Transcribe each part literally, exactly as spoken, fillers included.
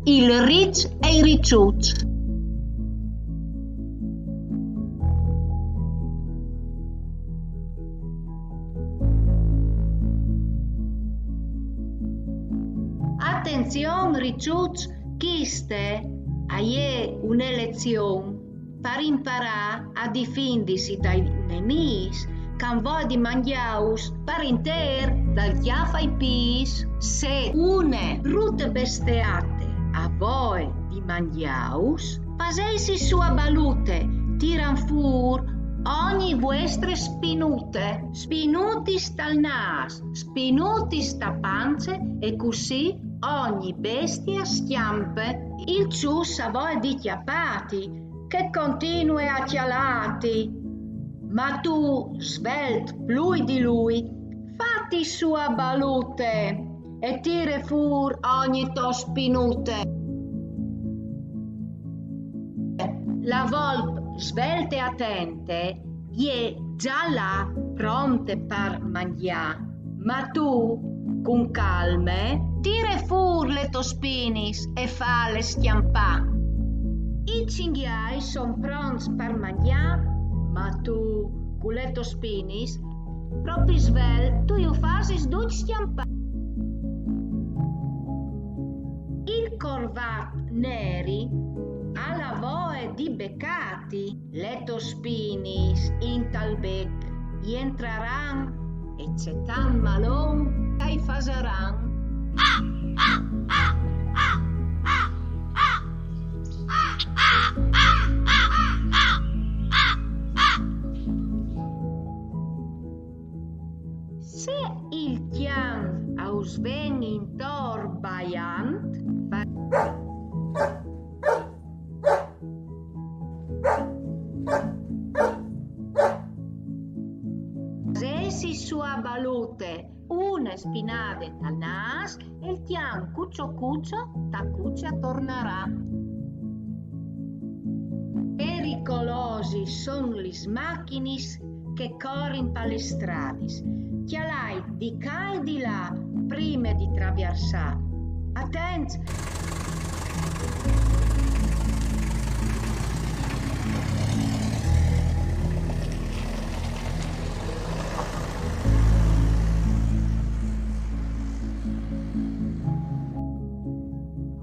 Il riç e i riçuçs. Atenzion, riçuçs, chiste a je une lezion par imparâ a difindisi dai nemîs che a àn voie di mangjâus par intîr dal cjâf ai pîts. Se une brute besteate a à voie di mangjâus, fasêtsi sù a balute, tirant fûr ogni vuestre spinute, spinutis tal nâs, spinutis ta pance, e cussì ogni bestie e scjampe. Il çus a à voie di cjapâti, che al continue a cjalâti. Ma tu, svelt plui di lui, fati sù a balute e tire fûr ogni tô spinute. La volp svelte e atente e je za là, pronte par mangjâ. Ma tu, cun calme, tire fûr lis tôs spinis e fâle scjampâ. I cinghiâi a son pronts par mangjâ, ma tu, cu lis tôs spinis, propit svelt, tu ju fasis ducj scjampâ. Il corvat neri al à voie di becâti. Lis tôs spinis intal bec e jentraran e, cetant malon, ti fasaran. Se il cjan us ven intor baiant, fasêtsi sù a balute, une spinade tal nâs e il cjan cucio cucio ta cuce a tornarà. Pericolosis a son lis machinis che a corin pa lis stradis. Cjalait di ca e di là prime di traviersâ. Atents!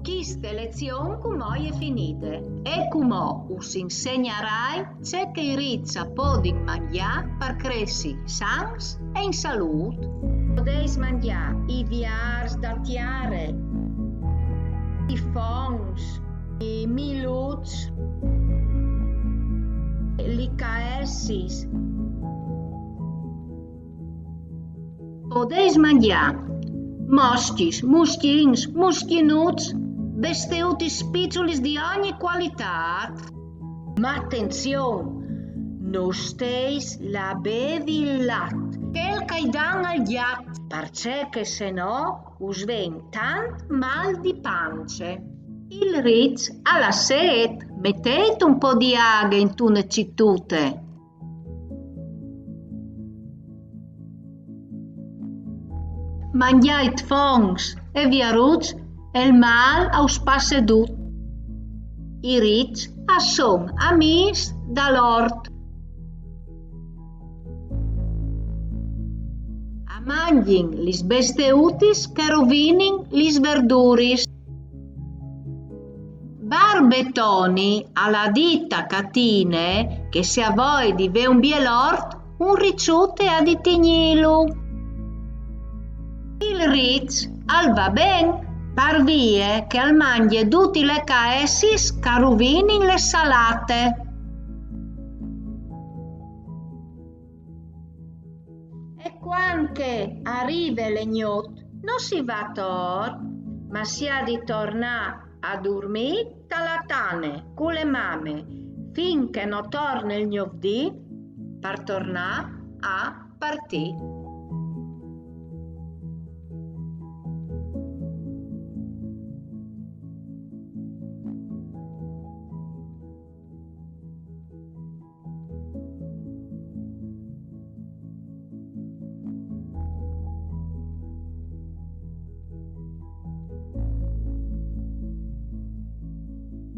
Chiste lezion cumò e je finide, e cumò us insegnarai ce che i riçs a podin mangjâ par cressi sans e in salût. Podês mangjâ i viars da tiare, i foncs, i miluçs, lis caessis. Podês mangjâ moscjis, muscjins, muscjinuts, besteutis piçulis di ogni cualitât. Ma atenzion, no stês lâ a bevi il lat, chel che i dan al gjat, parcè che se no us ven tant mâl di pance. Il riç al à sêt, metêt un pôc di aghe intune citute. Mangjait foncs e viaruts e il mâl us passe dut. I riçs a son amîs dal ort. A mangjin lis besteutis che a rovinin lis verduris. Barbe Toni al à dit a Catine che se e à voie di vê un biel ort, un riçut e à di tignîlu. Il riç al va ben, par vie che al mangje dutis lis caessis che a rovinin la salate. E cuant che e rive la gnot, no si va ator, ma si à di tornâ a durmî ta la tane cu la mame, fin che no torne il gnûf dì par tornâ a partî.